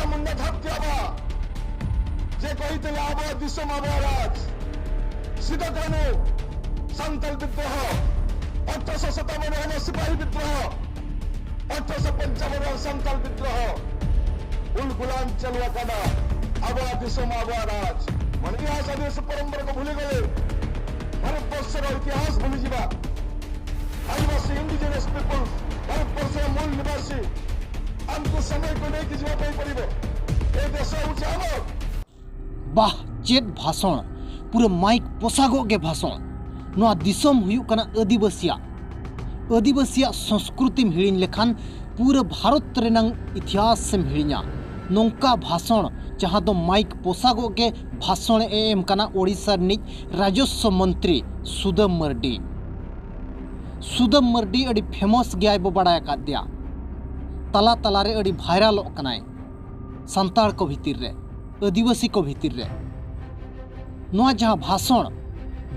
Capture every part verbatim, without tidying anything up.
ᱢᱩᱱᱰᱟ ᱫᱷᱟᱹᱨᱛᱤ ᱟᱵᱚᱣᱟᱜ, ᱡᱮ ᱠᱚ ᱤᱫᱤ ᱞᱮᱫᱟ ᱟᱵᱚᱣᱟᱜ ᱫᱤᱥᱚᱢ ᱟᱵᱚᱣᱟᱜ ᱨᱟᱡᱽ᱾ ᱥᱤᱫᱩ ᱠᱟᱹᱱᱦᱩ ᱥᱟᱱᱛᱟᱞ ᱵᱤᱫᱽᱫᱨᱳᱦᱚ, ᱟᱴᱷᱨᱚᱥᱚ ᱥᱟᱛᱟᱵᱚᱱ ᱨᱮᱱᱟᱜ ᱥᱤᱯᱟᱦᱤ ᱵᱤᱫᱽᱫᱨᱳᱦᱚ, ᱟᱴᱷᱨᱚᱥᱚ ᱯᱚᱧᱪᱟᱵᱚᱱ ᱨᱮᱱᱟᱜ ᱥᱟᱱᱛᱟᱞ ᱵᱤᱫᱽᱫᱨᱳᱦᱚ, ᱩᱞ ᱜᱩᱞᱟᱱ ᱪᱟᱹᱞᱩ ᱟᱠᱟᱱᱟ ᱟᱵᱚᱣᱟᱜ ᱫᱤᱥᱚᱢ ᱟᱵᱚᱣᱟᱜ ᱨᱟᱡᱽ᱾ ᱢᱟᱱᱮ ᱤᱛᱤᱦᱟᱥ ᱟᱹᱫᱤᱵᱟᱹᱥᱤ ᱯᱚᱨᱚᱢᱯᱚᱨᱟ ᱠᱚ ᱵᱷᱩᱞᱤ ᱜᱮᱞᱮ ᱵᱷᱟᱨᱚᱛ ᱵᱚᱨᱥᱚ ᱨᱮ ᱤᱛᱤᱦᱟᱥ ᱵᱷᱩᱞᱤ ᱡᱤᱵᱟ। ଆଦିବାସୀ ଇଣ୍ଡିଜେନସ୍ ପିପୁଲ, ଭାରତବର୍ଷର ମୂଳ ନିବାସୀ, ଆମକୁ ସମୟକୁ ନେଇକି ଯିବା ପାଇଁ ପଡ଼ିବ। ଏ ଦେଶ ହେଉଛି ଆମର। ᱵᱟᱦ, ᱪᱮᱫ ᱵᱷᱟᱥᱚᱬ! ᱯᱩᱨᱟᱹ ᱢᱟᱭᱤᱠ ᱯᱚᱥᱟᱜᱚᱜ ᱜᱮ ᱵᱷᱟᱥᱚᱬ᱾ ᱱᱚᱣᱟ ᱫᱤᱥᱚᱢ ᱦᱩᱭᱩᱜ ᱠᱟᱱᱟ ᱟᱹᱫᱤᱵᱟᱹᱥᱤᱭᱟᱜ᱾ ᱟᱹᱫᱤᱵᱟᱹᱥᱤᱭᱟᱜ ᱥᱚᱸᱥᱠᱨᱩᱛᱤᱢ ᱦᱤᱲᱤᱧ ᱞᱮᱠᱷᱟᱱ ᱯᱩᱨᱟᱹ ᱵᱷᱟᱨᱚᱛ ᱨᱮᱱᱟᱝ ᱤᱛᱤᱦᱟᱥᱮᱢ ᱦᱤᱲᱤᱧᱟ᱾ ᱱᱚᱝᱠᱟ ᱵᱷᱟᱥᱚᱬ, ᱡᱟᱦᱟᱸ ᱫᱚ ᱢᱟᱭᱤᱠ ᱯᱚᱥᱟᱜᱚᱜ ᱜᱮ ᱵᱷᱟᱥᱚᱬ ᱮ ᱮᱢ ᱠᱟᱱᱟ ᱳᱰᱤᱥᱟ ᱨᱤᱱᱤᱡ ᱨᱟᱡᱚᱥᱣᱚ ᱢᱚᱱᱛᱨᱤ ᱥᱩᱫᱟᱹᱢ ᱢᱟᱨᱰᱤ᱾ ᱥᱩᱫᱟᱹᱢ ᱢᱟᱨᱰᱤ ᱟᱹᱰᱤ ᱯᱷᱮᱢᱟᱥ ᱜᱮᱭᱟᱭ ᱵᱚ ᱵᱟᱲᱟᱭ ᱟᱠᱟᱫᱮᱭᱟ, ᱛᱟᱞᱟ ᱛᱟᱞᱟᱨᱮ ᱟᱹᱰᱤ ᱵᱷᱟᱭᱨᱟᱞᱚᱜ ᱠᱟᱱᱟᱭ ᱥᱟᱱᱛᱟᱲ ᱠᱚ ᱵᱷᱤᱛᱤᱨ ᱨᱮ, ᱟᱹᱫᱤᱵᱟᱹᱥᱤ ᱠᱚ ᱵᱷᱤᱛᱤᱨ ᱨᱮ᱾ ᱱᱚᱣᱟ ᱡᱟᱦᱟᱸ ᱵᱷᱟᱥᱚᱬ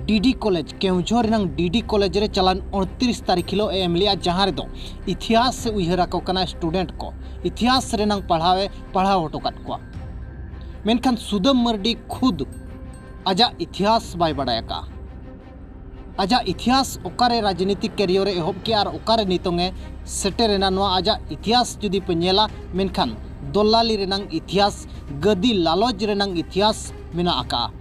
ᱰᱤᱰᱤ ᱠᱚᱞᱮᱡᱽ, ᱠᱮᱣᱡᱷᱚᱨ ᱨᱮᱱᱟᱝ ᱰᱤᱰᱤ ᱠᱚᱞᱮᱡᱽ ᱨᱮ ᱪᱟᱞᱟᱣᱮᱱ ᱩᱱᱛᱨᱤᱥ ᱛᱟᱹᱨᱤᱠᱷ ᱦᱤᱞᱳᱜ ᱮ ᱮᱢ ᱞᱮᱜᱼᱟ, ᱡᱟᱦᱟᱸ ᱨᱮᱫᱚ ᱤᱛᱤᱦᱟᱥ ᱮ ᱩᱭᱦᱟᱹᱨ ᱟᱠᱚ ᱠᱟᱱᱟ ᱥᱴᱩᱰᱮᱱᱴ ᱠᱚ, ᱤᱛᱤᱦᱟᱥ ᱨᱮᱱᱟᱝ ᱯᱟᱲᱦᱟᱣ ᱮ ᱯᱟᱲᱦᱟᱣ ᱦᱚᱴᱚ ᱠᱟᱫ ᱠᱚᱣᱟ᱾ ᱢᱮᱱᱠᱷᱟᱱ ᱥᱩᱫᱟᱹᱢ ᱢᱟᱨᱰᱤ ᱠᱷᱩᱫ ᱟᱡᱟᱜ ᱤᱛᱤᱦᱟᱥ ᱵᱟᱭ ᱵᱟᱰᱟᱭ ᱟᱠᱟᱫᱼᱟ᱾ ᱟᱡᱟᱜ ᱤᱛᱤᱦᱟᱥ, ᱚᱠᱟᱨᱮ ᱨᱟᱡᱽᱱᱤᱛᱤ ᱠᱮᱨᱤᱭᱚᱨ ᱮ ᱮᱦᱚᱵ ᱠᱮᱜᱼᱟ ᱟᱨ ᱚᱠᱟᱨᱮ ᱱᱤᱛᱚᱝ ᱮ ᱥᱮᱴᱮᱨ ᱮᱱᱟ, ᱱᱚᱣᱟ ᱟᱡᱟᱜ ᱤᱛᱤᱦᱟᱥ ᱡᱩᱫᱤ ᱯᱮ ᱧᱮᱞᱟ, ᱢᱮᱱᱠᱷᱟᱱ ᱫᱚᱞᱟᱞᱤ ᱨᱮᱱᱟᱝ ᱤᱛᱤᱦᱟᱥ, ᱜᱟᱹᱫᱤ ᱞᱟᱞᱚᱪ ᱨᱮᱱᱟᱝ ᱤᱛᱤᱦᱟᱥ ᱢᱮᱱᱟᱜ ᱟᱠᱟᱫᱼᱟ᱾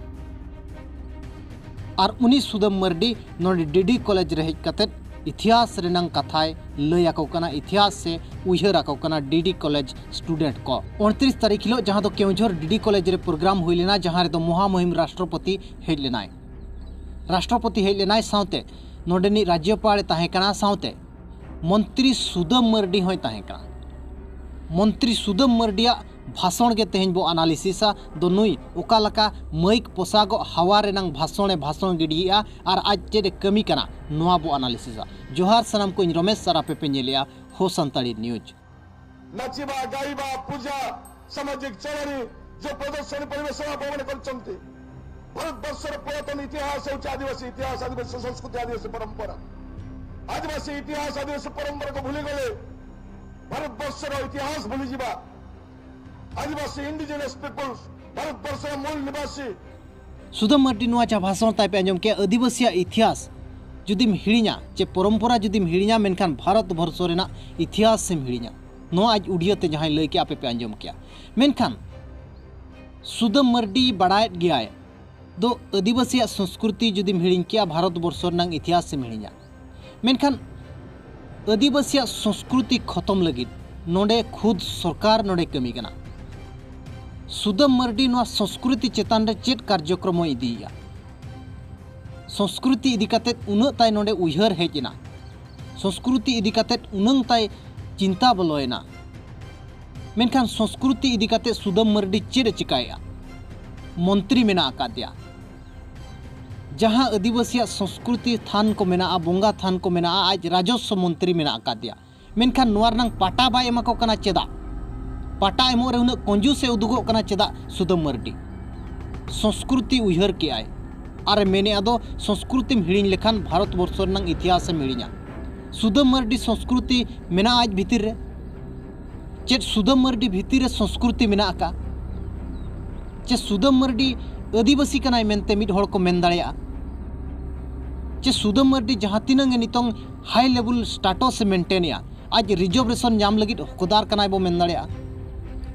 ᱟᱨ ᱩᱱᱤ ᱥᱩᱫᱟᱹᱢ ᱢᱟᱨᱰᱤ ᱱᱚᱰᱮ ᱰᱤᱰᱤ ᱠᱚᱞᱮᱡᱽ ᱨᱮ ᱦᱮᱡ ᱠᱟᱛᱮᱫ ᱤᱛᱤᱦᱟᱥ ᱨᱮᱱᱟᱝ ᱠᱟᱛᱷᱟᱭ ᱞᱟᱹᱭ ᱟᱠᱚ ᱠᱟᱱᱟ, ᱤᱛᱤᱦᱟᱥ ᱮ ᱩᱭᱦᱟᱹᱨ ᱟᱠᱚ ᱠᱟᱱᱟ ᱰᱤᱰᱤ ᱠᱚᱞᱮᱡᱽ ᱥᱴᱩᱰᱮᱱᱴ ᱠᱚ᱾ ᱩᱱᱛᱨᱤᱥ ᱛᱟᱹᱨᱤᱠᱷ ᱦᱤᱞᱳᱜ, ᱡᱟᱦᱟᱸ ᱫᱚ ᱠᱮᱣᱡᱷᱚᱨ ᱰᱤᱰᱤ ᱠᱚᱞᱮᱡᱽ ᱨᱮ ᱯᱨᱳᱜᱨᱟᱢ ᱦᱩᱭ ᱞᱮᱱᱟ, ᱡᱟᱦᱟᱸ ᱨᱮᱫᱚ ᱢᱚᱦᱟᱢᱩᱦᱤᱢ ᱨᱟᱥᱴᱨᱚᱯᱚᱛᱤ ᱦᱮᱡ ᱞᱮᱱᱟᱭ᱾ ᱨᱟᱥᱴᱨᱚᱯᱚᱛᱤ ᱦᱮᱡ ᱞᱮᱱᱟᱭ, ᱥᱟᱶᱛᱮ ᱱᱚᱰᱮᱱᱤᱡ ᱨᱟᱡᱽᱡᱚᱯᱟᱲ ᱮ ᱛᱟᱦᱮᱸ ᱠᱟᱱᱟ, ᱥᱟᱶᱛᱮ ᱢᱚᱱᱛᱨᱤ ᱥᱩᱫᱟᱹᱢ ᱢᱟᱨᱰᱤ ᱦᱚᱸᱭ ᱛᱟᱦᱮᱸ ᱠᱟᱱᱟ᱾ ᱢᱚᱱᱛᱨᱤ ᱥᱩᱫᱟᱹᱢ ᱢᱟᱨᱰᱤᱭᱟᱜ ᱵᱷᱟᱥᱚᱬ ᱜᱮ ᱛᱮᱦᱮᱧ ᱵᱚ ᱟᱱᱟᱞᱤᱥᱤᱥᱟ᱾ ᱫᱚ ᱱᱩᱭ ᱚᱠᱟ ᱞᱮᱠᱟ ᱢᱟᱹᱭᱤᱠ ᱯᱚᱥᱟᱜᱚᱜ ᱦᱟᱣᱟ ᱨᱮᱱᱟᱝ ᱵᱷᱟᱥᱚᱬ ᱮ ᱵᱷᱟᱥᱚᱬ ᱜᱤᱰᱤᱭᱮᱜᱼᱟ ᱟᱨ ᱟᱡ ᱪᱮᱫ ᱮ ᱠᱟᱹᱢᱤ ᱠᱟᱱᱟ, ᱱᱚᱣᱟ ᱵᱚ ᱟᱱᱟᱞᱤᱥᱤᱥᱟ᱾ ᱡᱚᱦᱟᱨ ᱥᱟᱱᱟᱢ ᱠᱚᱧ ᱨᱚᱢᱮᱥ ᱟᱨ ᱟᱯᱮ ᱯᱮ ᱧᱮᱞᱮᱜᱼᱟ ᱦᱳ ᱥᱟᱱᱛᱟᱲᱤ ᱱᱤᱭᱩᱡᱽ᱾ ନାଚିବା, ଗାଇବା, ପୂଜା, ସାମାଜିକ ଚଳଣି, ଯୋଉ ପ୍ରଦର୍ଶନୀ ପରିବେଷଣ ଆପଣ ମାନେ କରିଛନ୍ତି, ଭାରତବର୍ଷର ପୁରାତନ ଇତିହାସ ହେଉଛି ଆଦିବାସୀ ଇତିହାସ, ଆଦିବାସୀ ସଂସ୍କୃତି, ଆଦିବାସୀ ପରମ୍ପରା। ଆଦିବାସୀ ଇତିହାସ, ଆଦିବାସୀ ପରମ୍ପରାକୁ ଭୁଲିଗଲେ ଭାରତବର୍ଷର ଇତିହାସ ଭୁଲିଯିବା। ᱟᱹᱫᱤᱵᱟᱹᱥᱤ indigenous peoples, ᱵᱷᱟᱨᱚᱛ ᱵᱚᱨᱥᱚ ᱨᱮᱱ ᱢᱩᱞ ᱱᱤᱵᱟᱥᱤ᱾ ᱥᱩᱫᱟᱹᱢ ᱢᱟᱨᱰᱤ ᱱᱚᱣᱟ ᱡᱟᱦᱟᱸ ᱵᱷᱟᱥᱚᱱ ᱛᱟᱭ ᱯᱮ ᱟᱸᱡᱚᱢ ᱠᱮᱭᱟ, ᱟᱹᱫᱤᱵᱟᱹᱥᱤᱭᱟᱜ ᱤᱛᱤᱦᱟᱥ ᱡᱩᱫᱤᱢ ᱦᱤᱲᱤᱧᱟ ᱪᱮ ᱯᱚᱨᱚᱢᱯᱚᱨᱟ ᱡᱩᱫᱤᱢ ᱦᱤᱲᱤᱧᱟ, ᱢᱮᱱᱠᱷᱟᱱ ᱵᱷᱟᱨᱚᱛ ᱵᱚᱨᱥᱚ ᱨᱮᱱᱟᱜ ᱤᱛᱤᱦᱟᱥ ᱮᱢ ᱦᱤᱲᱤᱧᱟ᱾ ᱱᱚᱣᱟ ᱟᱡ ᱩᱰᱤᱭᱟᱹ ᱛᱮ ᱡᱟᱦᱟᱸᱭ ᱞᱟᱹᱭ ᱠᱮᱜᱼᱟ, ᱟᱯᱮ ᱯᱮ ᱟᱸᱡᱚᱢ ᱠᱮᱭᱟ᱾ ᱢᱮᱱᱠᱷᱟᱱ ᱥᱩᱫᱟᱹᱢ ᱢᱟᱨᱰᱤ ᱵᱟᱲᱟᱭᱮᱫ ᱜᱮᱭᱟᱭ ᱫᱚ ᱟᱹᱫᱤᱵᱟᱹᱥᱤᱭᱟᱜ ᱥᱚᱸᱥᱠᱨᱩᱛᱤ ᱡᱩᱫᱤᱢ ᱦᱤᱲᱤᱧ ᱠᱮᱭᱟ, ᱵᱷᱟᱨᱚᱛ ᱵᱚᱨᱥᱚ ᱨᱮᱱᱟᱜ ᱤᱛᱤᱦᱟᱥ ᱮᱢ ᱦᱤᱲᱤᱧᱟ᱾ ᱢᱮᱱᱠᱷᱟᱱ ᱟᱹᱫᱤᱵᱟᱹᱥᱤᱭᱟᱜ ᱥᱚᱸᱥᱠᱨᱩᱛᱤ ᱠᱷᱚᱛᱚᱢ ᱞᱟᱹᱜᱤᱫ ᱱᱚᱰᱮ ᱠᱷᱩᱫ ᱥᱚᱨᱠᱟᱨ ᱱᱚᱰᱮ ᱠᱟᱹᱢᱤ ᱠᱟᱱᱟ᱾ ᱥᱩᱫᱟᱹᱢ ᱢᱟᱨᱰᱤ ᱱᱚᱣᱟ ᱥᱚᱸᱥᱠᱨᱩᱛᱤ ᱪᱮᱛᱟᱱ ᱨᱮ ᱪᱮᱫ ᱠᱟᱨᱡᱚᱠᱨᱚᱢ ᱮ ᱤᱫᱤᱭᱮᱫᱼᱟ? ᱥᱚᱸᱥᱠᱨᱩᱛᱤ ᱤᱫᱤ ᱠᱟᱛᱮᱫ ᱩᱱᱟᱹᱜ ᱛᱟᱭ ᱱᱚᱰᱮ ᱩᱭᱦᱟᱹᱨ ᱦᱮᱡ ᱮᱱᱟ, ᱥᱚᱸᱥᱠᱨᱩᱛᱤ ᱤᱫᱤ ᱠᱟᱛᱮᱫ ᱩᱱᱟᱹᱝ ᱛᱟᱭ ᱪᱤᱱᱛᱟ ᱵᱚᱞᱚᱭᱮᱱᱟ᱾ ᱢᱮᱱᱠᱷᱟᱱ ᱥᱚᱸᱥᱠᱨᱩᱛᱤ ᱤᱫᱤ ᱠᱟᱛᱮᱫ ᱥᱩᱫᱟᱹᱢ ᱢᱟᱨᱰᱤ ᱪᱮᱫ ᱮ ᱪᱤᱠᱟᱭᱮᱫᱼᱟ? ᱢᱚᱱᱛᱨᱤ ᱢᱮᱱᱟᱜ ᱟᱠᱟᱫᱮᱭᱟ᱾ ᱡᱟᱦᱟᱸ ᱟᱹᱫᱤᱵᱟᱹᱥᱤᱭᱟᱜ ᱥᱚᱸᱥᱠᱨᱩᱛᱤ ᱛᱷᱟᱱ ᱠᱚ ᱢᱮᱱᱟᱜᱼᱟ, ᱵᱚᱸᱜᱟ ᱛᱷᱟᱱ ᱠᱚ ᱢᱮᱱᱟᱜᱼᱟ, ᱟᱡ ᱨᱟᱡᱚᱥᱥᱚ ᱢᱚᱱᱛᱨᱤ ᱢᱮᱱᱟᱜ ᱟᱠᱟᱫᱮᱭᱟ᱾ ᱢᱮᱱᱠᱷᱟᱱ ᱱᱚᱣᱟ ᱨᱮᱱᱟᱝ ᱯᱟᱴᱟ ᱵᱟᱭ ᱮᱢᱟ ᱠᱚ ᱠᱟᱱᱟ᱾ ᱪᱮᱫᱟᱜ? ᱯᱟᱴᱟ ᱮᱢᱚᱜ ᱨᱮ ᱩᱱᱟᱹᱜ ᱠᱚᱧᱡᱩᱥ ᱮ ᱩᱫᱩᱜᱚᱜ ᱠᱟᱱᱟ᱾ ᱪᱮᱫᱟᱜ? ᱥᱩᱫᱟᱹᱢ ᱢᱟᱨᱰᱤ ᱥᱚᱸᱥᱠᱨᱩᱛᱤ ᱩᱭᱦᱟᱹᱨ ᱠᱮᱜᱼᱟᱭ ᱟᱨ ᱮ ᱢᱮᱱᱮᱫᱼᱟ ᱫᱚ ᱥᱚᱸᱥᱠᱨᱩᱛᱤᱢ ᱦᱤᱲᱤᱧ ᱞᱮᱠᱷᱟᱱ ᱵᱷᱟᱨᱚᱛ ᱵᱚᱨᱥᱚ ᱨᱮᱱᱟᱝ ᱤᱛᱤᱦᱟᱥ ᱮᱢ ᱦᱤᱲᱤᱧᱟ᱾ ᱥᱩᱫᱟᱹᱢ ᱢᱟᱨᱰᱤ ᱥᱚᱸᱥᱠᱨᱩᱛᱤ ᱢᱮᱱᱟᱜᱼᱟ ᱟᱡ ᱵᱷᱤᱛᱤᱨ ᱨᱮ? ᱪᱮᱫ ᱥᱩᱫᱟᱹᱢ ᱢᱟᱨᱰᱤ ᱵᱷᱤᱛᱤᱨ ᱨᱮ ᱥᱚᱸᱥᱠᱨᱩᱛᱤ ᱢᱮᱱᱟᱜ ᱟᱠᱟᱫ? ᱪᱮ ᱥᱩᱫᱟᱹᱢ ᱢᱟᱨᱰᱤ ᱟᱹᱫᱤᱵᱟᱹᱥᱤ ᱠᱟᱱᱟᱭ ᱢᱮᱱᱛᱮ ᱢᱤᱫ ᱦᱚᱲ ᱠᱚ ᱢᱮᱱ ᱫᱟᱲᱮᱭᱟᱜᱼᱟ? ᱪᱮ ᱥᱩᱫᱟᱹᱢ ᱢᱟᱨᱰᱤ ᱡᱟᱦᱟᱸ ᱛᱤᱱᱟᱹᱝ ᱮ ᱱᱤᱛᱚᱝ high level status ᱮ maintain ᱮᱜᱼᱟ, ᱟᱡ reservation ᱧᱟᱢ ᱞᱟᱹᱜᱤᱫ ᱦᱚᱠᱫᱟᱨ ᱠᱟᱱᱟᱭ ᱵᱚ ᱢᱮᱱ ᱫᱟᱲᱮᱭᱟᱜᱼᱟ?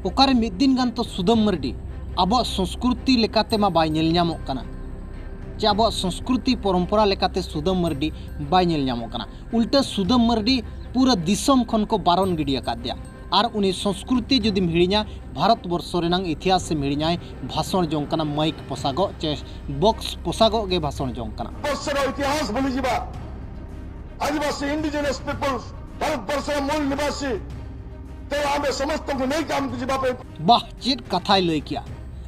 ᱚᱠᱟᱨᱮ ᱢᱤᱫ ᱫᱤᱱ ᱜᱟᱱ ᱛᱚ ᱥᱩᱫᱟᱹᱢ ᱢᱟᱨᱰᱤ ᱟᱵᱚᱣᱟᱜ ᱥᱚᱸᱥᱠᱨᱩᱛᱤ ᱞᱮᱠᱟᱛᱮ ᱢᱟ ᱵᱟᱭ ᱧᱮᱞ ᱧᱟᱢᱚᱜ ᱠᱟᱱᱟ, ᱪᱮ ᱟᱵᱚᱣᱟᱜ ᱥᱚᱸᱥᱠᱨᱩᱛᱤ ᱯᱚᱨᱚᱢᱯᱚᱨᱟ ᱞᱮᱠᱟᱛᱮ ᱥᱩᱫᱟᱹᱢ ᱢᱟᱨᱰᱤ ᱵᱟᱭ ᱧᱮᱞ ᱧᱟᱢᱚᱜ ᱠᱟᱱᱟ᱾ ᱩᱞᱴᱟᱹ ᱥᱩᱫᱟᱹᱢ ᱢᱟᱨᱰᱤ ᱯᱩᱨᱟᱹ ᱫᱤᱥᱚᱢ ᱠᱷᱚᱱ ᱠᱚ ᱵᱟᱨᱚᱱ ᱜᱤᱰᱤ ᱟᱠᱟᱫᱮᱭᱟ᱾ ᱟᱨ ᱩᱱᱤ ᱥᱚᱸᱥᱠᱨᱩᱛᱤ ᱡᱩᱫᱤᱢ ᱦᱤᱲᱤᱧᱟ, ᱵᱷᱟᱨᱚᱛ ᱵᱚᱨᱥᱚ ᱨᱮᱱᱟᱝ ᱤᱛᱤᱦᱟᱥ ᱮᱢ ᱦᱤᱲᱤᱧᱟᱭ, ᱵᱷᱟᱥᱚᱬ ᱡᱚᱝ ᱠᱟᱱᱟ ᱢᱟᱭᱤᱠ ᱯᱚᱥᱟᱜᱚᱜ ᱪᱮ ᱵᱚᱠᱥ ᱯᱚᱥᱟᱜᱚᱜ ᱜᱮ ᱵᱷᱟᱥᱚᱬ ᱡᱚᱝ ᱠᱟᱱᱟ᱾ ବର୍ଷର ଇତିହାସ ଭୁଲିଯିବା, ଆଦିବାସୀ indigenous peoples, ଭାରତବର୍ଷର ମୂଳ ନିବାସୀ, ତେବେ ଆମେ ସମସ୍ତଙ୍କୁ ନେଇକି ଆମକୁ ଯିବା ପାଇଁ ବାଃ, ᱪᱮᱫ ᱠᱟᱛᱷᱟᱭ ᱞᱟᱹᱭ ᱠᱮᱜᱼᱟ!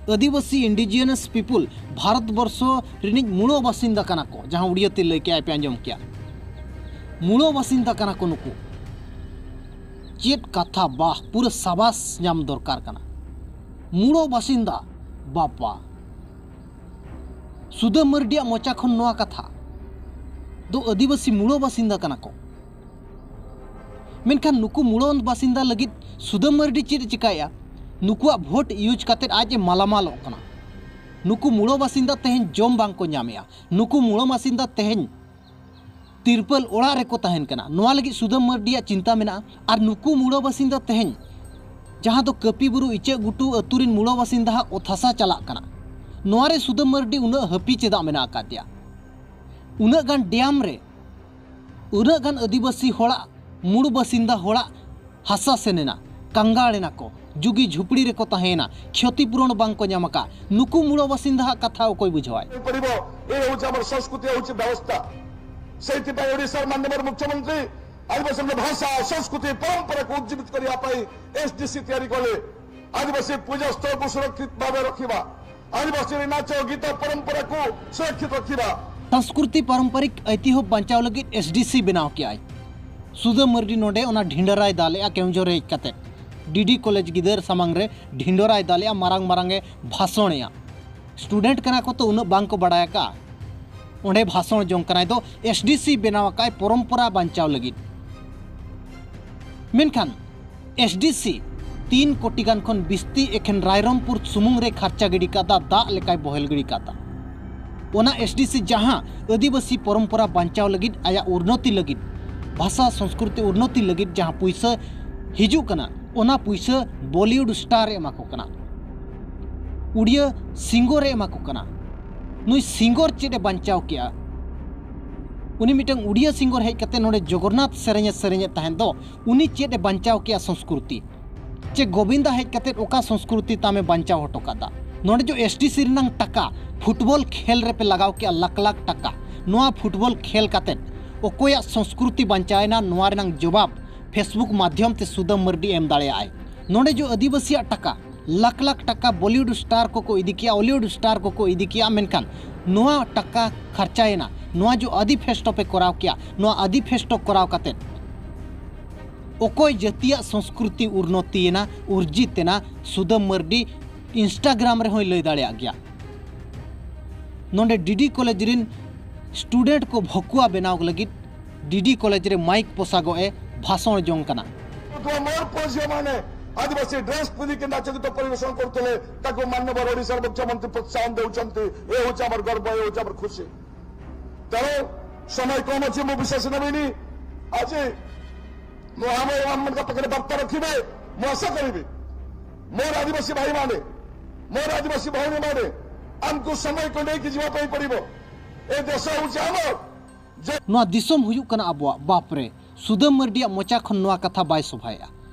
ᱟᱹᱫᱤᱵᱟᱹᱥᱤ indigenous people ᱵᱷᱟᱨᱚᱛ ᱵᱚᱨᱥᱚ ᱨᱤᱱᱤᱡ ᱢᱩᱲᱚ ᱵᱟᱥᱤᱱᱫᱟ ᱠᱟᱱᱟ ᱠᱚ, ᱡᱟᱦᱟᱸ ᱩᱲᱤᱭᱟᱹ ᱛᱮ ᱞᱟᱹᱭ ᱠᱮᱜᱼᱟᱭ ᱯᱮ ᱟᱸᱡᱚᱢ ᱠᱮᱜᱼᱟ᱾ ᱢᱩᱲᱚ ᱵᱟᱥᱤᱱᱫᱟ ᱠᱟᱱᱟ ᱠᱚ ᱱᱩᱠᱩ᱾ ᱪᱮᱫ ᱠᱟᱛᱷᱟ, ᱵᱟᱦ, ᱯᱩᱨᱟᱹ ᱥᱟᱵᱟᱥ ᱧᱟᱢ ᱫᱚᱨᱠᱟᱨ ᱠᱟᱱᱟ᱾ ᱢᱩᱲᱚ ᱵᱟᱥᱤᱱᱫᱟ, ᱵᱟᱵᱟ᱾ ᱥᱩᱫᱟᱹᱢ ᱢᱟᱹᱨᱰᱤᱭᱟᱜ ᱢᱚᱪᱟ ᱠᱷᱚᱱ ᱱᱚᱣᱟ ᱠᱟᱛᱷᱟ ᱫᱚ ᱟᱹᱫᱤᱵᱟᱹᱥᱤ ᱢᱩᱲᱚ ᱵᱟᱥᱤᱱᱫᱟ ᱠᱟᱱᱟ ᱠᱚ᱾ ᱢᱮᱱᱠᱷᱟᱱ ᱱᱩᱠᱩ ᱢᱩᱲᱚ ᱵᱟᱥᱤᱱᱫᱟ ᱞᱟᱹᱜᱤᱫ ᱥᱩᱫᱟᱹᱢ ᱢᱟᱹᱨᱰᱤ ᱪᱮᱫ ᱮ ᱪᱤᱠᱟᱭᱮᱜᱼᱟ? ᱱᱩᱠᱩᱣᱟᱜ ᱵᱷᱳᱴ ᱤᱭᱩᱡᱽ ᱠᱟᱛᱮ ᱟᱡ ᱮ ᱢᱟᱞᱟᱢᱟᱞᱚᱜ ᱠᱟᱱᱟ᱾ ᱱᱩᱠᱩ ᱢᱩᱲᱟᱹ ᱵᱟᱥᱤᱱᱫᱟ ᱛᱮᱦᱮᱧ ᱡᱚᱢ ᱵᱟᱝ ᱠᱚ ᱧᱟᱢᱮᱜᱼᱟ᱾ ᱱᱩᱠᱩ ᱢᱩᱲᱟᱹ ᱵᱟᱥᱤᱱᱫᱟ ᱛᱮᱦᱮᱧ ᱛᱤᱨᱯᱟᱹᱞ ᱚᱲᱟᱜ ᱨᱮᱠᱚ ᱛᱟᱦᱮᱱ ᱠᱟᱱᱟ᱾ ᱱᱚᱣᱟ ᱞᱟᱹᱜᱤᱫ ᱥᱩᱫᱟᱹᱢ ᱢᱟᱹᱨᱰᱤᱭᱟᱜ ᱪᱤᱱᱛᱟ ᱢᱮᱱᱟᱜᱼᱟ᱾ ᱟᱨ ᱱᱩᱠᱩ ᱢᱩᱲᱟᱹ ᱵᱟᱥᱤᱱᱫᱟ ᱛᱮᱦᱮᱧ ᱡᱟᱦᱟᱸ ᱫᱚ ᱠᱟᱹᱯᱤ ᱵᱩᱨᱩ ᱤᱪᱟᱹᱜ ᱜᱷᱩᱴᱩ ᱟᱹᱛᱩ ᱨᱤᱱ ᱢᱩᱲᱟᱹ ᱵᱟᱥᱤᱱᱫᱟ ᱦᱟᱜ ᱚᱛ ᱦᱟᱥᱟ ᱪᱟᱞᱟᱜ ᱠᱟᱱᱟ, ᱱᱚᱣᱟ ᱨᱮ ᱥᱩᱫᱟᱹᱢ ᱢᱟᱹᱨᱰᱤ ᱩᱱᱟᱹᱜ ᱦᱟᱹᱯᱤ ᱪᱮᱫᱟᱜ ᱢᱮᱱᱟᱜ ᱟᱠᱟᱫᱮᱭᱟ? ᱩᱱᱟᱹᱜ ᱜᱟᱱ ᱰᱮᱢ ᱨᱮ ᱩᱱᱟᱹᱜ ᱜᱟᱱ ᱟᱹᱫᱤᱵᱟᱹᱥᱤ ᱦᱚᱲᱟᱜ, ᱢᱩᱲ ᱵᱟᱥᱤᱱᱫᱟ ᱦᱚᱲᱟᱜ ᱦᱟᱥᱟ ᱥᱮᱱ ᱮᱱᱟ, ᱠᱟᱝᱜᱟᱲ ᱮᱱᱟ ᱠᱚ, ᱡᱩᱜᱤ ᱡᱷᱩᱯᱲᱤ ᱨᱮᱠᱚ ᱛᱟᱦᱮᱸᱭᱮᱱᱟ, ᱠᱷᱚᱛᱤ ᱯᱩᱨᱚᱱ ᱵᱟᱝ ᱠᱚ ᱧᱟᱢ ᱟᱠᱟᱫ᱾ ᱱᱩᱠᱩ ᱢᱩᱲ ᱵᱟᱥᱤᱱᱫᱟ ᱦᱟᱜ ᱠᱟᱛᱷᱟ ᱚᱠᱚᱭ ᱵᱩᱡᱷᱟᱹᱣᱟᱭ? ପଡ଼ିବ। ଏ ହେଉଛି ଆମର ସଂସ୍କୃତି, ହେଉଛି ବ୍ୟବସ୍ଥା। ସେଇଥିପାଇଁ ଓଡ଼ିଶାର ମାନନୀୟ ମୁଖ୍ୟମନ୍ତ୍ରୀ ଆଦିବାସୀଙ୍କ ଭାଷା, ସଂସ୍କୃତି, ପରମ୍ପରାକୁ ଉଜ୍ଜୀବିତ କରିବା ପାଇଁ ଏସ୍ଡିସି ତିଆରି କଲେ। ଆଦିବାସୀ ପୂଜା ସ୍ଥଳକୁ ସୁରକ୍ଷିତ ଭାବେ ରଖିବା, ଆଦିବାସୀ ନାଚ ଗୀତ ପରମ୍ପରାକୁ ସୁରକ୍ଷିତ ରଖିବା। ᱥᱚᱝᱥᱠᱨᱤᱛᱤ ᱯᱟᱨᱚᱢᱯᱚᱨᱤᱠ ᱤᱛᱤᱦᱚᱵ ᱵᱟᱧᱪᱟᱣ ᱞᱟᱹᱜᱤᱫ ᱮᱥᱰᱤᱥᱤ ᱵᱮᱱᱟᱣ ᱠᱮᱜᱼᱟᱭ᱾ ᱥᱩᱫᱟᱹᱢ ᱢᱟᱹᱨᱰᱤ ᱱᱚᱰᱮ ᱚᱱᱟ ᱰᱷᱤᱸᱰᱟᱹᱨᱟᱭ ᱫᱟᱞᱮᱜᱼᱟ ᱠᱮᱣᱡᱷᱚᱨ ᱦᱮᱡ ᱠᱟᱛᱮ᱾ ᱰᱤᱰᱤ ᱠᱚᱞᱮᱡᱽ ᱜᱤᱫᱟᱹᱨ ᱥᱟᱢᱟᱝ ᱨᱮ ᱰᱷᱤᱸᱰᱟᱹᱨᱟᱭ ᱫᱟᱞᱮᱜᱼᱟ, ᱢᱟᱨᱟᱝ ᱢᱟᱨᱟᱝ ᱮ ᱵᱷᱟᱥᱚᱬᱮᱜᱼᱟ᱾ ᱥᱴᱩᱰᱮᱱᱴ ᱠᱟᱱᱟ ᱠᱚ ᱛᱚ ᱩᱱᱟᱹᱜ ᱵᱟᱝ ᱠᱚ ᱵᱟᱲᱟᱭ ᱟᱠᱟᱫᱼᱟ᱾ ᱚᱸᱰᱮ ᱵᱷᱟᱥᱚᱬ ᱡᱚᱝ ᱠᱟᱱᱟᱭ ᱫᱚ ᱮᱥᱰᱤᱥᱤ ᱵᱮᱱᱟᱣ ᱟᱠᱟᱫᱼᱟᱭ ᱯᱚᱨᱚᱢᱯᱚᱨᱟ ᱵᱟᱧᱪᱟᱣ ᱞᱟᱹᱜᱤᱫ᱾ ᱢᱮᱱᱠᱷᱟᱱ ᱮᱥᱰᱤᱥᱤ ᱛᱤᱱ ᱠᱳᱴᱤ ᱜᱟᱱ ᱠᱷᱚᱱ ᱵᱤᱥᱛᱤ ᱮᱠᱷᱮᱱ ᱨᱟᱭᱨᱚᱝᱯᱩᱨ ᱥᱩᱢᱩᱝ ᱨᱮ ᱠᱷᱟᱨᱪᱟ ᱜᱤᱰᱤ ᱠᱟᱫᱟ, ᱫᱟᱜ ᱞᱮᱠᱟᱭ ᱵᱚᱦᱮᱞ ᱜᱤᱰᱤ ᱠᱟᱫᱟ᱾ ᱚᱱᱟ ᱮᱥᱰᱤᱥᱤ ᱡᱟᱦᱟᱸ ᱟᱹᱫᱤᱵᱟᱹᱥᱤ ᱯᱚᱨᱚᱢᱯᱚᱨᱟ ᱵᱟᱧᱪᱟᱣ ᱞᱟᱹᱜᱤᱫ, ᱟᱭᱟᱜ ᱩᱱᱱᱚᱛᱤ ᱞᱟᱹᱜᱤᱫ, ᱵᱷᱟᱥᱟ ᱥᱚᱝᱥᱠᱨᱤᱛᱤ ᱩᱱᱱᱚᱛᱤ ᱞᱟᱹᱜᱤᱫ ᱡᱟᱦᱟᱸ ᱯᱩᱭᱥᱟᱹ ᱦᱤᱡᱩᱜ ᱠᱟᱱᱟ, ᱚᱱᱟ ᱯᱩᱭᱥᱟᱹ ᱵᱚᱞᱤᱣᱩᱰ ᱥᱴᱟᱨ ᱮ ᱮᱢᱟ ᱠᱚ ᱠᱟᱱᱟ, ᱩᱲᱤᱭᱟᱹ ᱥᱤᱝᱜᱚᱨ ᱮ ᱮᱢᱟ ᱠᱚ ᱠᱟᱱᱟ᱾ ᱱᱩᱭ ᱥᱤᱝᱜᱚᱨ ᱪᱮᱫ ᱮ ᱵᱟᱧᱪᱟᱣ ᱠᱮᱜᱼᱟ? ᱩᱱᱤ ᱢᱤᱫᱴᱟᱝ ᱩᱲᱤᱭᱟᱹ ᱥᱤᱝᱜᱚᱨ ᱦᱮᱡ ᱠᱟᱛᱮ ᱱᱚᱰᱮ ᱡᱚᱜᱚᱨᱱᱟᱛᱷ ᱥᱮᱨᱮᱧ ᱮ ᱥᱮᱨᱮᱧᱮᱫ ᱛᱟᱦᱮᱸᱫ ᱫᱚ, ᱩᱱᱤ ᱪᱮᱫ ᱮ ᱵᱟᱧᱪᱟᱣ ᱠᱮᱜᱼᱟ ᱥᱚᱝᱥᱠᱨᱤᱛᱤ? ᱪᱮ ᱜᱳᱵᱤᱱᱫᱟ ᱦᱮᱡ ᱠᱟᱛᱮ ᱚᱠᱟ ᱥᱚᱝᱥᱠᱨᱤᱛᱤ ᱛᱟᱢ ᱮ ᱵᱟᱧᱪᱟᱣ ᱦᱚᱴᱚ ᱠᱟᱫᱟ? ᱱᱚᱰᱮ ᱡᱚ ᱮᱥᱰᱤᱥᱤ ᱨᱮᱱᱟᱝ ᱴᱟᱠᱟ ᱯᱷᱩᱴᱵᱚᱞ ᱠᱷᱮᱞ ᱨᱮᱯᱮ ᱞᱟᱜᱟᱣ ᱠᱮᱜᱼᱟ ᱞᱟᱠᱷ ᱞᱟᱠᱷ ᱴᱟᱠᱟ, ᱱᱚᱣᱟ ᱯᱷᱩᱴᱵᱚᱞ ᱠᱷᱮᱞ ᱠᱟᱛᱮ ᱚᱠᱚᱭᱟᱜ ᱥᱚᱝᱥᱠᱨᱤᱛᱤ ᱵᱟᱧᱪᱟᱣ ᱮᱱᱟ? ᱱᱚᱣᱟ ᱨᱮᱱᱟᱝ ᱡᱚᱵᱟᱵ ᱯᱷᱮᱥᱵᱩᱠ ᱢᱟᱫᱽᱫᱷᱚᱢ ᱛᱮ ᱥᱩᱫᱟᱹᱢ ᱢᱟᱹᱨᱰᱤ ᱮᱢ ᱫᱟᱲᱮᱭᱟᱜᱼᱟᱭ᱾ ᱱᱚᱰᱮ ᱡᱚ ᱟᱹᱫᱤᱵᱟᱹᱥᱤᱭᱟᱜ ᱴᱟᱠᱟ, ᱞᱟᱠᱷ ᱞᱟᱠᱷ ᱴᱟᱠᱟ ᱵᱚᱞᱤᱣᱩᱰ ᱥᱴᱟᱨ ᱠᱚᱠᱚ ᱤᱫᱤ ᱠᱮᱜᱼᱟ, ᱦᱚᱞᱤᱣᱩᱰ ᱥᱴᱟᱨ ᱠᱚᱠᱚ ᱤᱫᱤ ᱠᱮᱜᱼᱟ, ᱢᱮᱱᱠᱷᱟᱱ ᱱᱚᱣᱟ ᱴᱟᱠᱟ ᱠᱷᱟᱨᱪᱟᱭᱮᱱᱟ, ᱱᱚᱣᱟ ᱡᱚ ᱟᱹᱫᱤ ᱯᱷᱮᱥᱴᱚ ᱯᱮ ᱠᱚᱨᱟᱣ ᱠᱮᱜᱼᱟ, ᱱᱚᱣᱟ ᱟᱹᱫᱤ ᱯᱷᱮᱥᱴᱚ ᱠᱚᱨᱟᱣ ᱠᱟᱛᱮ ᱚᱠᱚᱭ ᱡᱟᱹᱛᱤᱭᱟᱜ ᱥᱚᱝᱥᱠᱨᱤᱛᱤ ᱩᱱᱱᱚᱛᱤᱭᱮᱱᱟ, ᱩᱨᱡᱤᱛ ᱮᱱᱟ, ᱥᱩᱫᱟᱹᱢ ᱢᱟᱹᱨᱰᱤ ᱤᱱᱥᱴᱟᱜᱨᱟᱢ ᱨᱮᱦᱚᱸᱭ ᱞᱟᱹᱭ ᱫᱟᱲᱮᱭᱟᱜ ᱜᱮᱭᱟ᱾ ᱱᱚᱰᱮ ᱰᱤᱰᱤ ᱠᱚᱞᱮᱡᱽ ᱨᱤᱱ ᱥᱴᱩᱰᱮᱱᱴ ᱠᱚ ᱵᱷᱚᱠᱩᱣᱟ ᱵᱮᱱᱟᱣ ᱞᱟᱹᱜᱤᱫ ᱰᱤᱰᱤ ᱠᱚᱞᱮᱡᱽ ᱨᱮ ᱢᱟᱭᱤᱠ ᱯᱚᱥᱟᱜᱚᱜ ᱮ ᱵᱷᱟᱥᱚᱬ ᱡᱚᱝ ᱠᱟᱱᱟ᱾ ᱛᱚ ᱢᱚᱨ ᱯᱚ ᱡᱤᱭᱚ ᱢᱟᱱᱮ ଆଦିବାସୀ ଡ୍ରେସ ପିନ୍ଧିକି ନାଚ ଗୀତ ପରିବେଷଣ କରୁଥିଲେ, ତାକୁ ମାନ୍ୟବର ଓଡ଼ିଶାର ମୁଖ୍ୟମନ୍ତ୍ରୀ ପ୍ରୋତ୍ସାହନ ଦେଉଛନ୍ତି। ଏ ହେଉଛି ଆମର ଗର୍ବ, ଏ ହେଉଛି ଆମର ଖୁସି। ତେଣୁ ସମୟ କମ୍ ଅଛି, ମୁଁ ବିଶେଷ ନେବିନି। ଆଜି ମୁଁ ଆମ ଏମାନଙ୍କ ପାଖରେ ବାର୍ତ୍ତା ରଖିବେ, ମୁଁ ଆଶା କରିବି। ମୋର ଆଦିବାସୀ ଭାଇମାନେ, ମୋର ଆଦିବାସୀ ଭଉଣୀମାନେ, ଆମକୁ ସମୟକୁ ନେଇକି ଯିବା ପାଇଁ ପଡ଼ିବ। ଏ ଦେଶ ହେଉଛି ଆମର। ᱱᱚᱣᱟ ᱫᱤᱥᱚᱢ ᱦᱩᱭᱩᱜ ᱠᱟᱱᱟ ᱟᱵᱚᱣᱟᱜ᱾ ᱵᱟᱯᱨᱮ, ᱥᱩᱫᱟᱹᱢ ᱢᱟᱹᱨᱰᱤᱭᱟᱜ ᱢᱚᱪᱟ ᱠᱷᱚᱱ ᱱᱚᱣᱟ ᱠᱟᱛᱷᱟ ᱵᱟᱭ ᱥᱚᱵᱷᱟᱭᱮᱜᱼᱟ᱾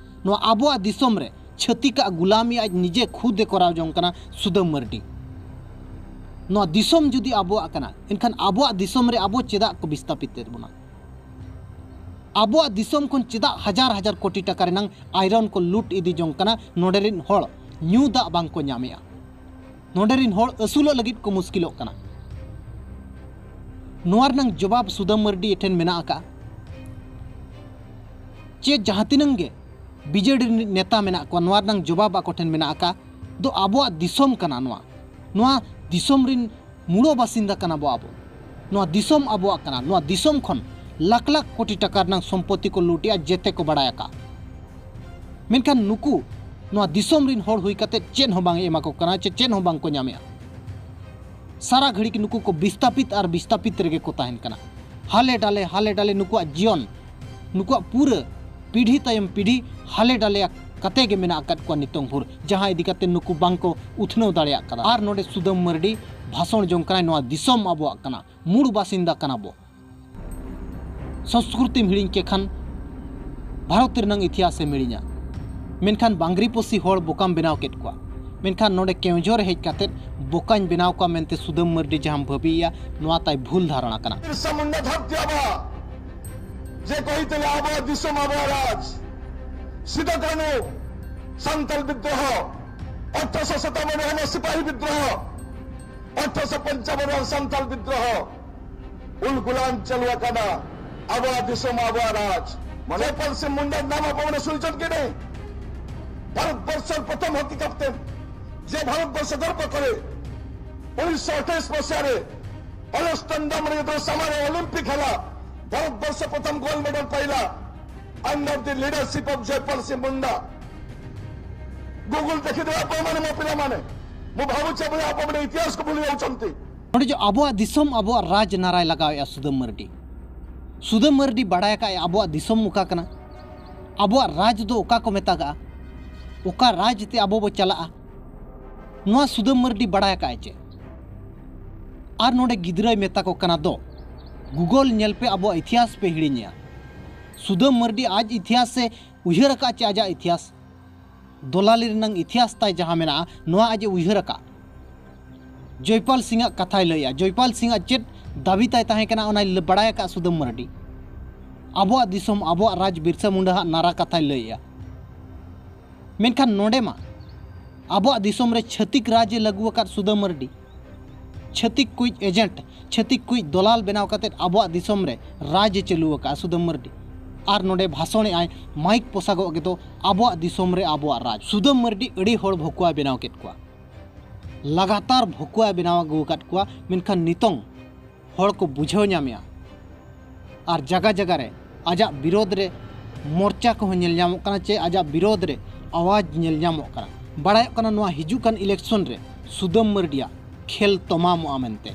ᱱᱚᱣᱟ ᱟᱵᱚᱣᱟᱜ ᱫᱤᱥᱚᱢ ᱨᱮ ᱪᱷᱟᱹᱛᱤᱠᱟᱜ ᱜᱩᱞᱟᱢᱤ ᱟᱡ ᱱᱤᱡᱮ ᱠᱷᱩᱫ ᱮ ᱠᱚᱨᱟᱣ ᱡᱚᱝ ᱠᱟᱱᱟ ᱥᱩᱫᱟᱹᱢ ᱢᱟᱹᱨᱰᱤ᱾ ᱱᱚᱣᱟ ᱫᱤᱥᱚᱢ ᱡᱩᱫᱤ ᱟᱵᱚᱣᱟᱜ ᱠᱟᱱᱟ, ᱮᱱᱠᱷᱟᱱ ᱟᱵᱚᱣᱟᱜ ᱫᱤᱥᱚᱢ ᱨᱮ ᱟᱵᱚ ᱪᱮᱫᱟᱜ ᱠᱚ ᱵᱤᱥᱛᱟᱯᱤᱛ ᱮᱫ ᱵᱚᱱᱟ? ᱟᱵᱚᱣᱟᱜ ᱫᱤᱥᱚᱢ ᱠᱷᱚᱱ ᱪᱮᱫᱟᱜ ᱦᱟᱡᱟᱨ ᱦᱟᱡᱟᱨ ᱠᱳᱴᱤ ᱴᱟᱠᱟ ᱨᱮᱱᱟᱝ ᱟᱭᱨᱚᱱ ᱠᱚ ᱞᱩᱴ ᱤᱫᱤ ᱡᱚᱝ ᱠᱟᱱᱟ? ᱱᱚᱰᱮ ᱨᱤᱱ ᱦᱚᱲ ᱧᱩ ᱫᱟᱜ ᱵᱟᱝ ᱠᱚ ᱧᱟᱢᱮᱜᱼᱟ᱾ ᱱᱚᱰᱮ ᱨᱤᱱ ᱦᱚᱲ ᱟᱹᱥᱩᱞᱚᱜ ᱞᱟᱹᱜᱤᱫ ᱠᱚ ᱢᱩᱥᱠᱤᱞᱚᱜ ᱠᱟᱱᱟ᱾ ᱱᱚᱣᱟ ᱨᱮᱱᱟᱝ ᱡᱚᱵᱟᱵ ᱥᱩᱫᱟᱹᱢ ᱢᱟᱹᱨᱰᱤ ᱴᱷᱮᱱ ᱢᱮᱱᱟᱜ ᱟᱠᱟᱫᱼᱟ᱾ ᱪᱮ ᱡᱟᱦᱟᱸ ᱛᱤᱱᱟᱹᱝ ᱜᱮ ᱵᱤᱡᱮᱰᱤ ᱨᱤᱱᱤᱡ ᱱᱮᱛᱟ ᱢᱮᱱᱟᱜ ᱠᱚᱣᱟ, ᱱᱚᱣᱟ ᱨᱮᱱᱟᱝ ᱡᱚᱵᱟᱵ ᱟᱠᱚ ᱴᱷᱮᱱ ᱢᱮᱱᱟᱜ ᱟᱠᱟᱫ᱾ ᱫᱚ ᱟᱵᱚᱣᱟᱜ ᱫᱤᱥᱚᱢ ᱠᱟᱱᱟ ᱱᱚᱣᱟ᱾ ᱱᱚᱣᱟ ᱫᱤᱥᱚᱢ ᱨᱤᱱ ᱢᱩᱲᱚ ᱵᱟᱥᱤᱱᱫᱟ ᱠᱟᱱᱟ ᱵᱚ ᱟᱵᱚ᱾ ᱱᱚᱣᱟ ᱫᱤᱥᱚᱢ ᱟᱵᱚᱣᱟᱜ ᱠᱟᱱᱟ᱾ ᱱᱚᱣᱟ ᱫᱤᱥᱚᱢ ᱠᱷᱚᱱ ᱞᱟᱠᱷ ᱞᱟᱠᱷ ᱠᱳᱴᱤ ᱴᱟᱠᱟ ᱨᱮᱱᱟᱝ ᱥᱚᱢᱯᱚᱛᱤ ᱠᱚ ᱞᱩᱴᱮᱜᱼᱟ, ᱡᱮᱛᱮ ᱠᱚ ᱵᱟᱲᱟᱭ ᱟᱠᱟᱫ᱾ ᱢᱮᱱᱠᱷᱟᱱ ᱱᱩᱠᱩ ᱱᱚᱣᱟ ᱫᱤᱥᱚᱢ ᱨᱤᱱ ᱦᱚᱲ ᱦᱩᱭ ᱠᱟᱛᱮ ᱪᱮᱫ ᱦᱚᱸ ᱵᱟᱝ ᱮ ᱮᱢᱟ ᱠᱚ ᱠᱟᱱᱟ, ᱪᱮ ᱪᱮᱫ ᱦᱚᱸ ᱵᱟᱝ ᱠᱚ ᱧᱟᱢᱮᱜᱼᱟ᱾ ᱥᱟᱨᱟ ᱜᱷᱟᱹᱲᱤᱡ ᱱᱩᱠᱩ ᱠᱚ ᱵᱤᱥᱛᱟᱯᱤᱛ ᱟᱨ ᱵᱤᱥᱛᱟᱯᱤᱛ ᱨᱮᱜᱮ ᱠᱚ ᱛᱟᱦᱮᱱ ᱠᱟᱱᱟ᱾ ᱦᱟᱞᱮ ᱰᱟᱞᱮ, ᱦᱟᱞᱮ ᱰᱟᱞᱮ ᱱᱩᱠᱩᱣᱟᱜ ᱡᱤᱭᱚᱱ, ᱱᱩᱠᱩᱣᱟᱜ ᱯᱩᱨᱟᱹ ᱯᱤᱲᱦᱤ ᱛᱟᱭᱚᱢ ᱯᱤᱲᱦᱤ ᱦᱟᱞᱮ ᱰᱟᱞᱮ ᱠᱟᱛᱮ ᱜᱮ ᱢᱮᱱᱟᱜ ᱟᱠᱟᱫ ᱠᱚᱣᱟ ᱱᱤᱛᱚᱝ ᱵᱷᱳᱨ, ᱡᱟᱦᱟᱸ ᱤᱫᱤ ᱠᱟᱛᱮ ᱱᱩᱠᱩ ᱵᱟᱝ ᱠᱚ ᱩᱛᱷᱱᱟᱹᱣ ᱫᱟᱲᱮᱭᱟᱜ ᱠᱟᱱᱟ᱾ ᱟᱨ ᱱᱚᱰᱮ ᱥᱩᱫᱟᱹᱢ ᱢᱟᱹᱨᱰᱤ ᱵᱷᱟᱥᱚᱱ ᱡᱚᱝ ᱠᱟᱱᱟᱭ, ᱱᱚᱣᱟ ᱫᱤᱥᱚᱢ ᱟᱵᱚᱣᱟᱜ ᱠᱟᱱᱟ, ᱢᱩᱲ ᱵᱟᱥᱤᱱᱫᱟ ᱠᱟᱱᱟ ᱵᱚ᱾ ᱥᱚᱝᱥᱠᱨᱤᱛᱤᱢ ᱦᱤᱲᱤᱧ ᱠᱮ ᱠᱷᱟᱱ ᱵᱷᱟᱨᱚᱛ ᱨᱮᱱᱟᱝ ᱤᱛᱤᱦᱟᱥ ᱮᱢ ᱦᱤᱲᱤᱧᱟ᱾ ᱢᱮᱱᱠᱷᱟᱱ ᱵᱟᱝᱜᱽᱨᱤ ᱯᱚᱥᱤ ᱦᱚᱲ ᱵᱚᱠᱟᱢ ᱵᱮᱱᱟᱣ ᱠᱮᱫ ᱠᱚᱣᱟ, ᱢᱮᱱᱠᱷᱟᱱ ᱱᱚᱰᱮ ᱠᱮᱣᱡᱷᱚᱨ ᱦᱮᱡ ᱠᱟᱛᱮ ᱵᱚᱠᱟᱧ ᱵᱮᱱᱟᱣ ᱠᱚᱣᱟ ᱢᱮᱱᱛᱮ ᱥᱩᱫᱟᱹᱢ ᱢᱟᱹᱨᱰᱤ ᱡᱟᱦᱟᱸᱢ ᱵᱷᱟᱹᱵᱤᱭᱮᱜᱼᱟ, ᱱᱚᱣᱟ ᱛᱟᱭ ᱵᱷᱩᱞ ᱫᱷᱟᱨᱚᱬᱟ ᱠᱟᱱᱟ᱾ ᱵᱤᱨᱥᱟ ᱢᱩᱱᱰᱟ ᱫᱷᱟᱹᱨᱛᱤ ᱟᱵᱚᱣᱟᱜ, ᱡᱮ ᱠᱚ ᱦᱩᱭ ᱛᱮᱞᱮ ᱟᱵᱚᱣᱟᱜ ᱫᱤᱥᱚᱢ ᱟᱵᱚᱣᱟᱜ ᱨᱟᱡᱽ, ᱥᱤᱫᱩ ᱠᱟᱹᱱᱦᱩ, ᱥᱟᱱᱛᱟᱞ ᱵᱤᱫᱽᱫᱨᱚᱦᱚ, ᱟᱴᱷᱨᱚᱥᱚ ᱥᱟᱛᱟᱵᱚᱱ ᱨᱮ ᱦᱚᱸ ᱥᱤᱯᱟᱦᱤ ᱵᱤᱫᱽᱫᱨᱚᱦᱚ, ᱟᱴᱷᱨᱚᱥᱚ ᱯᱚᱧᱪᱟᱵᱚᱱ ᱨᱮ ᱥᱟᱱᱛᱟᱞ ᱵᱤᱫᱽᱫᱨᱚᱦᱚ, ᱩᱞ ᱜᱩᱞᱟᱱ ᱪᱟᱹᱞᱩ ᱟᱠᱟᱱᱟ ᱟᱵᱚᱣᱟᱜ ᱫᱤᱥᱚᱢ ᱟᱵᱚᱣᱟᱜ ᱨᱟᱡᱽ᱾ ᱢᱟᱱᱮ ᱯᱟᱹᱨᱥᱤ ᱢᱩᱱᱰᱟ ᱱᱟᱢ ᱟᱵᱚ ᱢᱟᱱᱮ ᱥᱩᱨᱡᱚᱱ ᱠᱮᱫᱟᱭ᱾ ᱵᱷᱟᱨᱚᱛ ᱵᱚᱨᱥᱚ ᱯᱨᱚᱛᱷᱚᱢ ᱦᱚᱠᱤ ᱠᱟᱯᱴᱮᱱ, ᱡᱮ ᱵᱷᱟᱨᱚᱛ ᱵᱚᱨᱥᱚ ᱜᱚᱨᱵᱚ ᱠᱚᱨᱮ, ᱩᱱᱤᱥᱥᱚ ᱟᱴᱷᱟᱭᱤᱥ ᱢᱟᱥᱤᱦᱟ ᱨᱮ ᱚᱞᱮᱥᱴᱚᱱ ᱰᱟᱢ ᱨᱮ ᱫᱚ ᱥᱟᱢᱟᱨ ᱚᱞᱤᱢᱯᱤᱠ ᱦᱮᱞᱟ ᱵᱷᱟᱨᱚᱛ ᱵᱚᱨᱥᱚ ᱯᱨᱚᱛᱷᱚᱢ ᱜᱳᱞᱰ ᱢᱮᱰᱟᱞ ᱯᱟᱭᱞᱟ under the leadership of Jaipal Singh Munda. Google ଦେଖିଦେବା ଆପଣମାନେ, ମୋ ପିଲାମାନେ। ମୁଁ ଭାବୁଛି ଆପଣ, ଆପଣମାନେ ଇତିହାସକୁ ଭୁଲି ଯାଉଛନ୍ତି। ᱱᱚᱰᱮ ᱡᱚ ᱟᱵᱚᱣᱟᱜ ᱫᱤᱥᱚᱢ, ᱟᱵᱚᱣᱟᱜ ᱨᱟᱡᱽ ᱱᱟᱨᱟᱭ ᱞᱟᱜᱟᱣᱮᱫᱼᱟ ᱥᱩᱫᱟᱹᱢ ᱢᱟᱹᱨᱰᱤ᱾ ᱥᱩᱫᱟᱹᱢ ᱢᱟᱹᱨᱰᱤ ᱵᱟᱲᱟᱭ ᱟᱠᱟᱫᱼᱟᱭ ᱟᱵᱚᱣᱟᱜ ᱫᱤᱥᱚᱢ ᱚᱠᱟ ᱠᱟᱱᱟ, ᱟᱵᱚᱣᱟᱜ ᱨᱟᱡᱽ ᱫᱚ ᱚᱠᱟ ᱠᱚ ᱢᱮᱛᱟᱜᱟᱜᱼᱟ, ᱚᱠᱟ ᱨᱟᱡᱽ ᱛᱮ ᱟᱵᱚ ᱵᱚ ᱪᱟᱞᱟᱜᱼᱟ, ᱱᱚᱣᱟ ᱥᱩᱫᱟᱹᱢ ᱢᱟᱹᱨᱰᱤ ᱵᱟᱲᱟᱭ ᱟᱠᱟᱫᱼᱟᱭ ᱪᱮ? ᱟᱨ ᱱᱚᱰᱮ ᱜᱤᱫᱽᱨᱟᱹᱭ ᱢᱮᱛᱟ ᱠᱚ ᱠᱟᱱᱟ ᱫᱚ, ᱜᱩᱜᱚᱞ ᱧᱮᱞ ᱯᱮ, ᱟᱵᱚᱣᱟᱜ ᱤᱛᱤᱦᱟᱥ ᱯᱮ ᱦᱤᱲᱤᱧᱮᱜᱼᱟ᱾ ᱥᱩᱫᱟᱹᱢ ᱢᱟᱹᱨᱰᱤ ᱟᱡ ᱤᱛᱤᱦᱟᱥ ᱮ ᱩᱭᱦᱟᱹᱨ ᱟᱠᱟᱫ ᱪᱮ ᱟᱡᱟᱜ ᱤᱛᱤᱦᱟᱥ? ᱫᱚᱞᱟᱞᱤ ᱨᱮᱱᱟᱝ ᱤᱛᱤᱦᱟᱥ ᱛᱟᱭ ᱡᱟᱦᱟᱸ ᱢᱮᱱᱟᱜᱼᱟ, ᱱᱚᱣᱟ ᱟᱡ ᱮ ᱩᱭᱦᱟᱹᱨ ᱟᱠᱟᱫ᱾ ᱡᱚᱭᱯᱟᱞ ᱥᱤᱝ ᱟᱜ ᱠᱟᱛᱷᱟᱭ ᱞᱟᱹᱭᱮᱜᱼᱟ᱾ ᱡᱚᱭᱯᱟᱞ ᱥᱤᱝ ᱟᱜ ᱪᱮᱫ ᱫᱟᱹᱵᱤ ᱛᱟᱭ ᱛᱟᱦᱮᱸ ᱠᱟᱱᱟ, ᱚᱱᱟᱭ ᱞᱟᱹ-, ᱵᱟᱲᱟᱭ ᱟᱠᱟᱫ ᱥᱩᱫᱟᱹᱢ ᱢᱟᱹᱨᱰᱤ᱾ ᱟᱵᱚᱣᱟᱜ ᱫᱤᱥᱚᱢ, ᱟᱵᱚᱣᱟᱜ ᱨᱟᱡᱽ ᱵᱤᱨᱥᱟ ᱢᱩᱱᱰᱟ ᱦᱟᱜ ᱱᱟᱨᱟ ᱠᱟᱛᱷᱟᱭ ᱞᱟᱹᱭᱮᱜᱼᱟ᱾ ᱢᱮᱱᱠᱷᱟᱱ ᱱᱚᱰᱮ ᱢᱟ ᱟᱵᱚᱣᱟᱜ ᱫᱤᱥᱚᱢ ᱨᱮ ᱪᱷᱟᱹᱛᱤᱠ ᱨᱟᱡᱽ ᱮ ᱞᱟᱹᱜᱩ ᱟᱠᱟᱫ ᱥᱩᱫᱟᱹᱢ ᱢᱟᱹᱨᱰᱤ᱾ ᱪᱷᱟᱹᱛᱤᱠ ᱠᱩᱡ ᱮᱡᱮᱱᱴ, ᱪᱷᱟᱹᱛᱤᱠ ᱠᱩᱡ ᱫᱚᱞᱟᱞ ᱵᱮᱱᱟᱣ ᱠᱟᱛᱮᱫ ᱟᱵᱚᱣᱟᱜ ᱫᱤᱥᱚᱢ ᱨᱮ ᱨᱟᱡᱽ ᱮ ᱪᱟᱹᱞᱩ ᱟᱠᱟᱫᱼᱟ ᱥᱩᱫᱟᱹᱢ ᱢᱟᱹᱨᱰᱤ᱾ ᱟᱨ ᱱᱚᱰᱮ ᱵᱷᱟᱥᱚᱬᱮᱜᱼᱟᱭ, ᱢᱟᱭᱤᱠ ᱯᱚᱥᱟᱜᱚᱜ ᱜᱮᱫᱚ ᱟᱵᱚᱣᱟᱜ ᱫᱤᱥᱚᱢ ᱨᱮ ᱟᱵᱚᱣᱟᱜ ᱨᱟᱡᱽ᱾ ᱥᱩᱫᱟᱹᱢ ᱢᱟᱹᱨᱰᱤ ᱟᱹᱰᱤ ᱦᱚᱲ ᱵᱷᱚᱠᱩᱣᱟᱭ ᱵᱮᱱᱟᱣ ᱠᱮᱫ ᱠᱚᱣᱟ, ᱞᱟᱜᱟᱛᱟᱨ ᱵᱷᱚᱠᱩᱣᱟᱭ ᱵᱮᱱᱟᱣ ᱟᱹᱜᱩ ᱟᱠᱟᱫ ᱠᱚᱣᱟ, ᱢᱮᱱᱠᱷᱟᱱ ᱱᱤᱛᱚᱝ ᱦᱚᱲ ᱠᱚ ᱵᱩᱡᱷᱟᱹᱣ ᱧᱟᱢᱮᱜᱼᱟ᱾ ᱟᱨ ᱡᱟᱜᱟ ᱡᱟᱜᱟ ᱨᱮ ᱟᱡᱟᱜ ᱵᱤᱨᱳᱫᱷ ᱨᱮ ᱢᱚᱨᱪᱟ ᱠᱚᱦᱚᱸ ᱧᱮᱞ ᱧᱟᱢᱚᱜ ᱠᱟᱱᱟ, ᱪᱮ ᱟᱡᱟᱜ ᱵᱤᱨᱳᱫᱷ ᱨᱮ ᱟᱣᱟᱡᱽ ᱧᱮᱞ ᱧᱟᱢᱚᱜ ᱠᱟᱱᱟ᱾ ᱵᱟᱲᱟᱭᱚᱜ ᱠᱟᱱᱟ ᱱᱚᱣᱟ ᱦᱤᱡᱩᱜ ᱠᱟᱱ ᱤᱞᱮᱠᱥᱚᱱ ᱨᱮ ᱥᱩᱫᱟᱹᱢ ᱢᱟᱹᱨᱰᱤᱭᱟᱜ ᱠᱷᱮᱞ ᱛᱚᱢᱟᱢᱚᱜᱼᱟ ᱢᱮᱱᱛᱮ᱾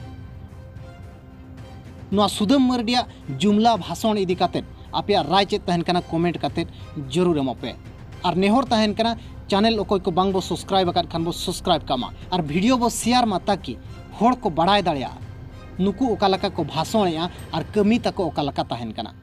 ᱱᱚᱣᱟ ᱥᱩᱫᱟᱹᱢ ᱢᱟᱹᱨᱰᱤᱭᱟᱜ ᱡᱩᱢᱞᱟ ᱵᱷᱟᱥᱚᱱ ᱤᱫᱤ ᱠᱟᱛᱮᱫ ᱟᱯᱮᱭᱟᱜ ᱨᱟᱭ ᱪᱮᱫ ᱛᱟᱦᱮᱱ ᱠᱟᱱᱟ, ᱠᱚᱢᱮᱱᱴ ᱠᱟᱛᱮᱫ ᱡᱟᱹᱨᱩᱲ ᱮᱢᱚᱜ ᱯᱮ᱾ ᱟᱨ ᱱᱮᱦᱚᱨ ᱛᱟᱦᱮᱱ ᱠᱟᱱᱟ, ᱪᱮᱱᱮᱞ ᱚᱠᱚᱭ ᱠᱚ ᱵᱟᱝ ᱵᱚ ᱥᱟᱵᱥᱠᱨᱟᱭᱤᱵ ᱟᱠᱟᱫ ᱠᱷᱟᱱ ᱵᱚ ᱥᱟᱵᱥᱠᱨᱟᱭᱤᱵ ᱠᱟᱜ ᱢᱟ, ᱟᱨ ᱵᱷᱤᱰᱤᱭᱳ ᱵᱚ ᱥᱮᱭᱟᱨ ᱢᱟ, ᱛᱟᱠᱤ ᱦᱚᱲ ᱠᱚ ᱵᱟᱲᱟᱭ ᱫᱟᱲᱮᱭᱟᱜᱼᱟ ᱱᱩᱠᱩ ᱚᱠᱟ ᱞᱮᱠᱟ ᱠᱚ ᱵᱷᱟᱥᱚᱱᱮᱜᱼᱟ ᱟᱨ ᱠᱟᱹᱢᱤ ᱛᱟᱠᱚ ᱚᱠᱟ ᱞᱮᱠᱟ ᱛᱟᱦᱮᱱ ᱠᱟᱱᱟ᱾